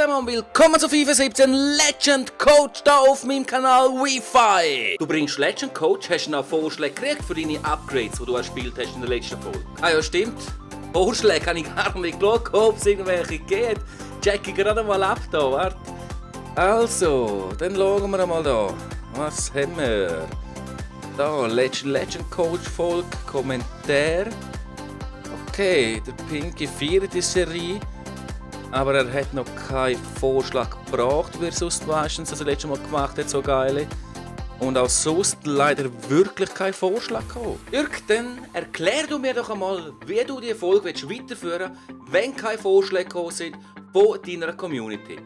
zusammen und willkommen zu FIFA 17 Legend Coach hier auf meinem Kanal Wi-Fi. Du bringst Legend Coach, hast du noch Vorschläge gekriegt für deine Upgrades, die du gespielt hast in der letzten Folge? Ah ja, stimmt. Vorschläge habe ich gar nicht geschaut, ob es irgendwelche geht. Check ich gerade mal ab da, warte. Also, dann schauen wir mal da. Was haben wir? Da, Legend Coach Folge, Kommentar. Okay, der Pinky feiert die Serie. Aber er hat noch keinen Vorschlag gebracht, wie er sonst meistens das letzte Mal gemacht hat, so geil. Und auch sonst leider wirklich kein Vorschlag gekommen. Jürg, dann erklär du mir doch einmal, wie du die Folge weiterführen willst, wenn keine Vorschläge gekommen sind von deiner Community.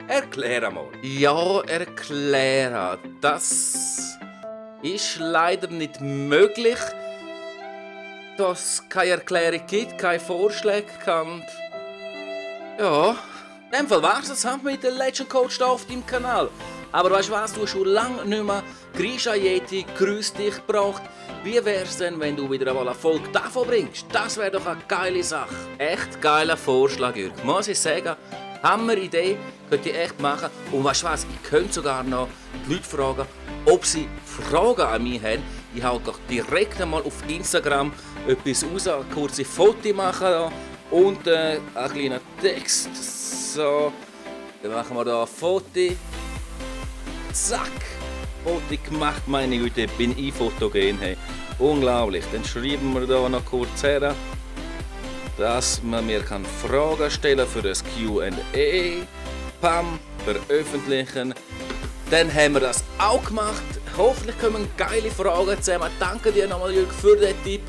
Erklär einmal. Ja, erklären. Das ist leider nicht möglich, dass es keine Erklärung gibt, keine Vorschläge kann. Ja, in dem Fall war es das mit dem Legend Coach hier auf deinem Kanal. Aber weißt du was, du hast schon lange nicht mehr Grisha Yeti grüß dich gebracht. Wie wär's denn, wenn du wieder einmal eine Folge davon bringst? Das wäre doch eine geile Sache. Echt geiler Vorschlag, Jürg. Muss ich sagen, Hammer-Idee, könnt ihr echt machen. Und weißt du was, ich könnte sogar noch die Leute fragen, ob sie Fragen an mich haben. Ich hau doch direkt einmal auf Instagram etwas raus, eine kurze Foto machen. Und ein kleiner Text. So, dann machen wir hier ein Foto. Zack! Foto gemacht, meine Güte, bin ich fotogen. Hey. Unglaublich. Dann schreiben wir hier noch kurz her, dass man mir Fragen stellen für das Q&A. Pam, veröffentlichen. Dann haben wir das auch gemacht. Hoffentlich kommen geile Fragen zusammen. Danke dir nochmal, Jürg, für den Tipp.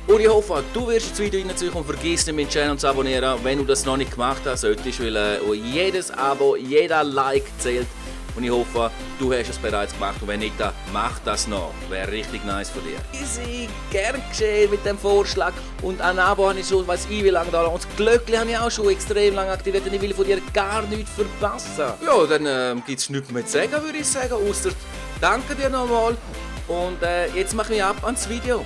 Und ich hoffe, du wirst das Video reinziehen und vergiss nicht, meinen Channel zu abonnieren, wenn du das noch nicht gemacht hast, solltest, weil jedes Abo, jeder Like zählt. Und ich hoffe, du hast es bereits gemacht und wenn nicht, dann mach das noch. Wäre richtig nice von dir. Easy, gern geschehen mit dem Vorschlag. Und ein Abo habe ich schon, weiss ich wie lange da. Und das Glöckchen habe ich auch schon extrem lange aktiviert und ich will von dir gar nichts verpassen. Ja, dann gibt es nichts mehr zu sagen, würde ich sagen, ausser danke dir nochmal. Und jetzt mache ich ab ans Video.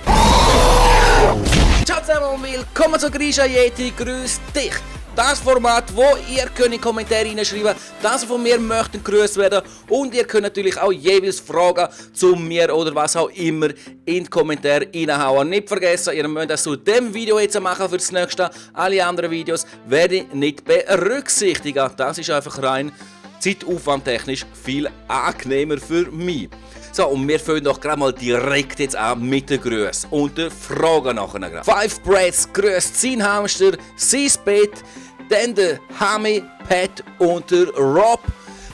Ciao zusammen und willkommen zu Grisha Yeti, grüß dich. Das Format, wo ihr könnt Kommentare reinschreiben, dass ihr von mir möchten grüßt werden und ihr könnt natürlich auch jeweils Fragen zu mir oder was auch immer in die Kommentare reinhauen. Nicht vergessen, ihr müsst das zu dem Video jetzt machen für das nächste. Alle anderen Videos werde ich nicht berücksichtigen. Das ist einfach rein zeitaufwandtechnisch viel angenehmer für mich. So, und wir fangen doch gerade mal direkt jetzt an mit den Grüßen und den Fragen nachher. Five Breads grüßt sein Hamster, sein Bett, dann der Hami, Pat und der Rob,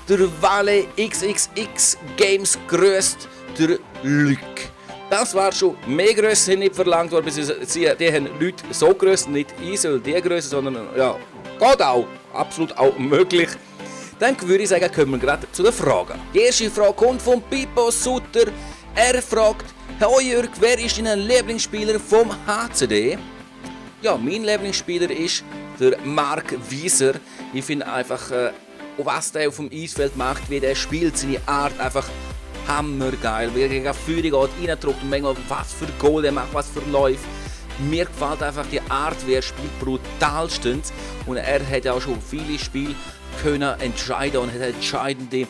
der Wale XXX Games grüßt der Luc. Das war schon, mehr Grössen sind nicht verlangt worden, die haben Leute so größt, nicht ich soll die Größe, sondern ja, geht auch, absolut auch möglich. Dann würde ich sagen, kommen wir gerade zu den Fragen. Die erste Frage kommt von Pippo Sutter. Er fragt, «Hoi Jürg, wer ist dein Lieblingsspieler vom HCD?» Ja, mein Lieblingsspieler ist der Marc Wieser. Ich finde einfach, was der auf dem Eisfeld macht, wie der spielt, seine Art einfach hammergeil. Wie er gegen Führung geht, reindrückt und manchmal was für Goal der macht, was für Läufe. Mir gefällt einfach die Art, wie er spielt, brutalstens. Und er hat ja auch schon viele Spiele können entscheiden und hat entscheidende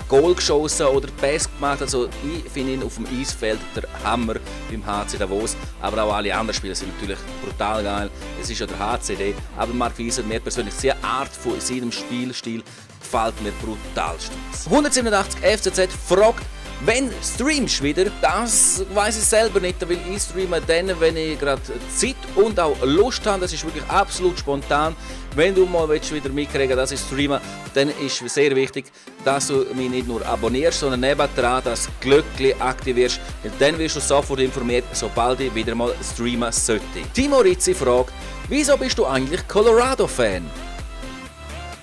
Goal geschossen oder Pass gemacht. Also ich finde ihn auf dem Eisfeld der Hammer beim HC Davos. Aber auch alle anderen Spieler sind natürlich brutal geil. Es ist ja der HCD. Aber Marc Wieser, mir persönlich, seine Art von seinem Spielstil gefällt mir brutalstens. 187 FCZ fragt, wenn streamst du wieder? Das weiss ich selber nicht, weil ich streame dann, wenn ich gerade Zeit und auch Lust habe. Das ist wirklich absolut spontan. Wenn du mal wieder mitkriegen, dass ich streame, dann ist es sehr wichtig, dass du mich nicht nur abonnierst, sondern nebendran das Glöckchen aktivierst. Dann wirst du sofort informiert, sobald ich wieder mal streamen sollte. Timo Rizzi fragt, wieso bist du eigentlich Colorado-Fan?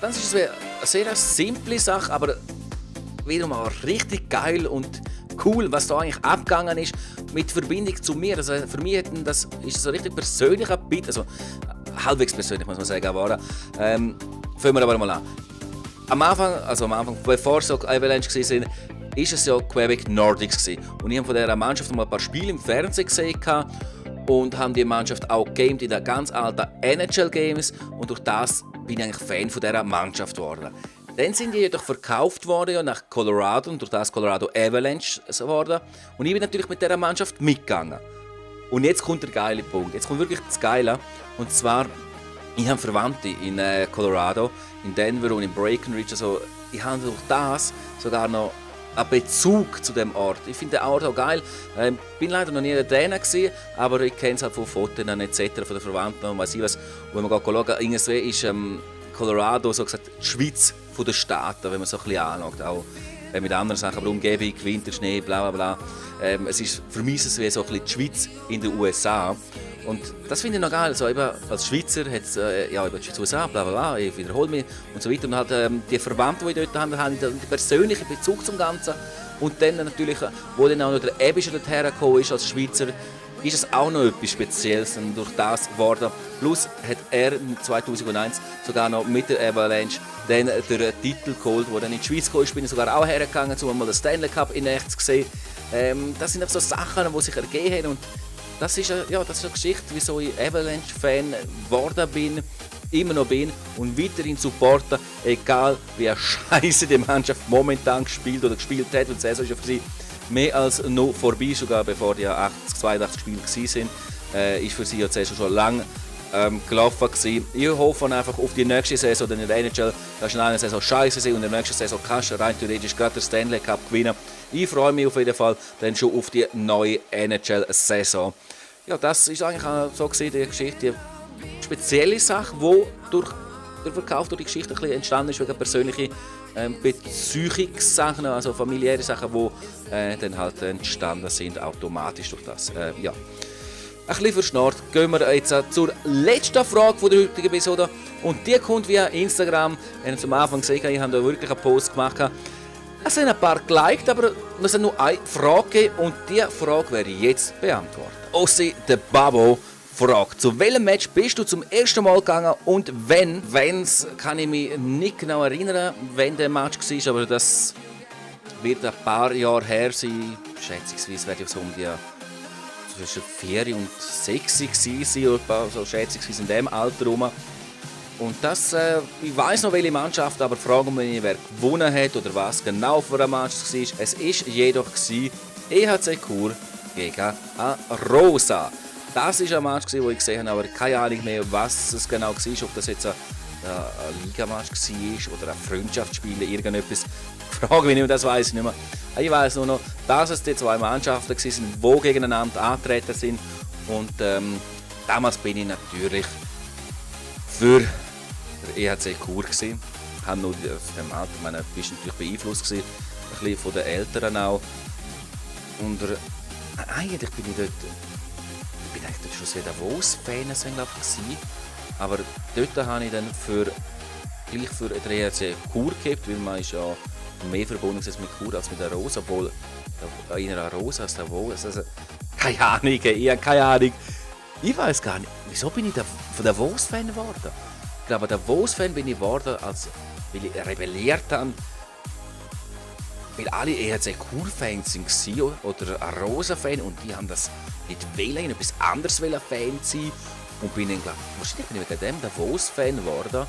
Das ist eine sehr simple Sache, aber wieder mal richtig geil und cool, was da eigentlich abgegangen ist mit Verbindung zu mir. Also für mich ist es ein richtig persönlicher Bit, also halbwegs persönlich muss man sagen, war. Fangen wir aber mal an. Am Anfang, bevor es so Avalanche waren, ist es ja Quebec Nordics gewesen. Und ich habe von dieser Mannschaft mal ein paar Spiele im Fernsehen gesehen und haben die Mannschaft auch gegamed in den ganz alten NHL Games und durch das bin ich eigentlich Fan von dieser Mannschaft geworden. Dann sind die jedoch verkauft worden ja, nach Colorado und durch das Colorado Avalanche geworden. Und ich bin natürlich mit dieser Mannschaft mitgegangen. Und jetzt kommt der geile Punkt. Jetzt kommt wirklich das Geile. Und zwar, ich habe Verwandte in Colorado, in Denver und in Breckenridge. Also, ich habe durch das sogar noch einen Bezug zu dem Ort. Ich finde den Ort auch geil. Ich bin leider noch nie in Dänemark gewesen, aber ich kenne es halt von Fotos etc. von den Verwandten und weiss ich was. Und wenn man schauen, irgendwie ist Colorado so gesagt die Schweiz von den Staaten, wenn man so ein bisschen anschaut. Auch mit anderen Sachen, aber Umgebung, Winter, Schnee, bla bla bla. Es ist für mich wie so ein bisschen die Schweiz in den USA. Und das finde ich noch geil. Also eben, als Schweizer hat es die Schweiz, USA, bla bla bla, ich wiederhole mich und so weiter. Und halt, die Verwandten, die ich dort habe, haben den persönlichen Bezug zum Ganzen. Und dann natürlich, wo dann auch noch der Ebischer dorthin gekommen ist als Schweizer, ist es auch noch etwas Spezielles durch das geworden. Plus hat er 2001 sogar noch mit der Avalanche dann den Titel geholt, der dann in die Schweiz kam. Ich bin sogar auch hergegangen, um mal den Stanley Cup in echt zu sehen. Das sind so Sachen, die sich ergeben haben. Und das ist eine Geschichte, wieso ich Avalanche-Fan geworden bin, immer noch bin und weiterhin supporten, egal wie scheiße die Mannschaft momentan gespielt hat. Und die Saison ist ja für sie mehr als noch vorbei, sogar bevor die 82 Spiele waren. Ist für sie ja die Saison schon lange gelaufen gewesen. Ich hoffe einfach auf die nächste Saison, denn in der NHL das ist in einer Saison scheiße sein und in der nächsten Saison kannst du rein theoretisch gerade den Stanley Cup gewinnen. Ich freue mich auf jeden Fall dann schon auf die neue NHL-Saison. Ja, das ist eigentlich auch so gesehen die Geschichte, die spezielle Sache, die durch den Verkauf, durch die Geschichte ein bisschen entstanden ist, wegen persönlichen Beziehungssachen, also familiäre Sachen, die dann halt entstanden sind, automatisch durch das. Ja. Ein bisschen verschnarrt. Gehen wir jetzt zur letzten Frage der heutigen Episode. Und die kommt via Instagram. Ihr habt am Anfang gesehen, ich habe da wirklich einen Post gemacht. Es sind ein paar geliked, aber es hat nur eine Frage gegeben. Und diese Frage werde ich jetzt beantworten. Ossi der Babo fragt, zu welchem Match bist du zum ersten Mal gegangen und wenn? Wenn's kann ich mich nicht genau erinnern, wenn der Match war, aber das wird ein paar Jahre her sein. Schätzungsweise werde ich so um die zwischen 4 und 6 sein, oder so schätzungsweise in diesem Alter rum. Und das, ich weiss noch welche Mannschaft, aber frage mich, wer gewonnen hat oder was genau für ein Match es war. Es war jedoch EHC Chur gegen Arosa. Das war ein Match, den ich gesehen habe, aber keine Ahnung mehr, was es genau war. Ob das jetzt ein Ligamatch war oder ein Freundschaftsspiel, irgendetwas. Frage mich nicht, das weiß ich nicht mehr. Ich weiß nur noch, dass es die zwei Mannschaften waren, die gegeneinander angetreten sind. Und damals bin ich natürlich für den EHC Chur gewesen. Ich habe nur aus dem Alter, ich meine, du bist natürlich beeinflusst gewesen, ein bisschen von den Eltern auch. Und eigentlich bin ich dort schon sehr Davos-Fan gewesen. Aber dort habe ich dann gleich für den EHC Chur gehabt, weil man ist ja mehr verbunden ist mit Chur als mit der Rosa, obwohl in einer Rosa als Davos, also keine Ahnung, ich habe keine Ahnung. Ich weiß gar nicht, wieso bin ich von Davos-Fan geworden? Ich glaube, Davos-Fan bin ich geworden, weil ich rebelliert habe, weil alle EHC Chur-Fans waren oder ein Rosa-Fan und die haben das nicht wählen, etwas anderes Fan sein. Und bin dann, wahrscheinlich bin ich wegen dem Davos-Fan geworden.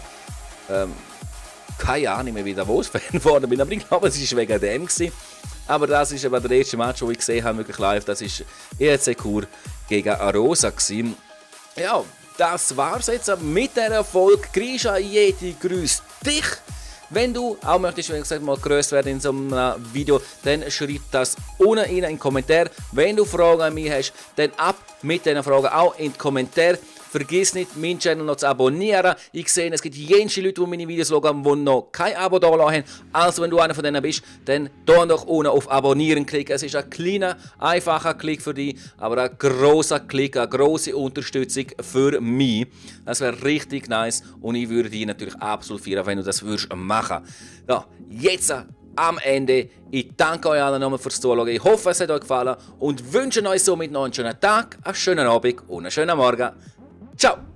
Keine Ahnung mehr, wie ich Davos-Fan geworden bin, aber ich glaube, es war wegen dem gewesen. Aber das ist aber der erste Match, den ich gesehen habe, wirklich live. Das war EHC Chur gegen Arosa gewesen. Ja, das war's jetzt mit der Erfolg. Grisha Yeti grüßt dich. Wenn du auch möchtest, wie gesagt, mal grüßt werden in so einem Video, dann schreib das unten in einen Kommentar. Wenn du Fragen an mich hast, dann ab mit diesen Fragen auch in die Kommentare. Vergiss nicht, meinen Channel noch zu abonnieren. Ich sehe, es gibt jenste Leute, die meine Videos schauen, die noch kein Abo da haben. Also, wenn du einer von denen bist, dann doch unten auf Abonnieren klicken. Es ist ein kleiner, einfacher Klick für dich, aber ein grosser Klick, eine grosse Unterstützung für mich. Das wäre richtig nice und ich würde dich natürlich absolut feiern, wenn du das machen würdest. Ja, jetzt am Ende. Ich danke euch allen nochmal fürs Zuschauen. Ich hoffe, es hat euch gefallen und wünsche euch somit noch einen schönen Tag, einen schönen Abend und einen schönen Morgen. Ciao!